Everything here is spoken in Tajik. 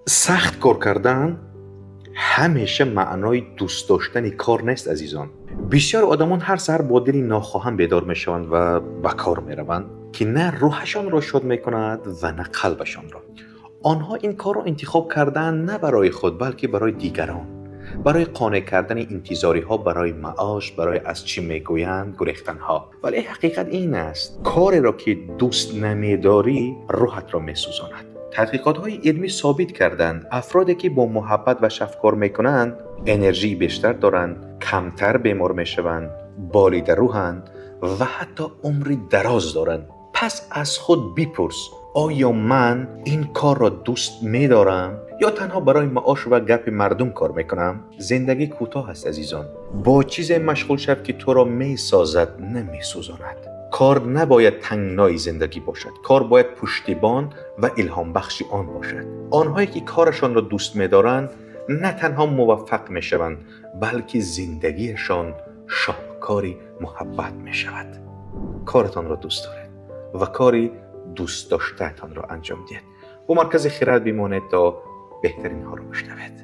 Сахт кор кардан ҳамеша маънои дӯст доштани кор нест, азизон. Бисёр одамон ҳар саҳар бо дили нохоҳам бедор мешаванд ва ба кор мераванд, ки на рӯҳашонро шод мекунад ва на қалбашонро. Онҳо ин корро интихоб кардаанд на барои худ, балки барои дигарон, барои қонеъ кардани интизориҳо, барои маош, барои аз чӣ мегӯянд гурехтанҳо. Вале ҳақиқат ин аст, кореро ки дӯст намедорӣ, рӯҳатро месӯзонад. Тадқиқотҳои илмӣ собит карданд, афроде ки бо муҳаббат ва шавқ кор мекунанд, энержии бештар доранд, камтар бемор мешаванд, болидарӯҳанд ва ҳатто умри дароз доранд. Пас аз худ бипурс, оё ман ин корро дӯст медорам ё танҳо барои маош ва гапи мардум кор мекунам? Зиндагӣ кӯтоҳ аст, азизон. Бо чизе машғул шав, ки туро месозад, на месӯзонад. Кор набояд тангнои зиндагӣ бошад. Кор бояд пуштибон ва илҳомбахши он бошад. Онҳое ки корашонро дӯст медоранд, на танҳо муваффақ мешаванд, балки зиндагиашон шоҳкори муҳаббат мешавад. Коратонро дӯст доред ва кори дӯстдоштаатонро анҷом диҳед. Бо Маркази Хирад бимонед, то беҳтаринҳоро бишнавед.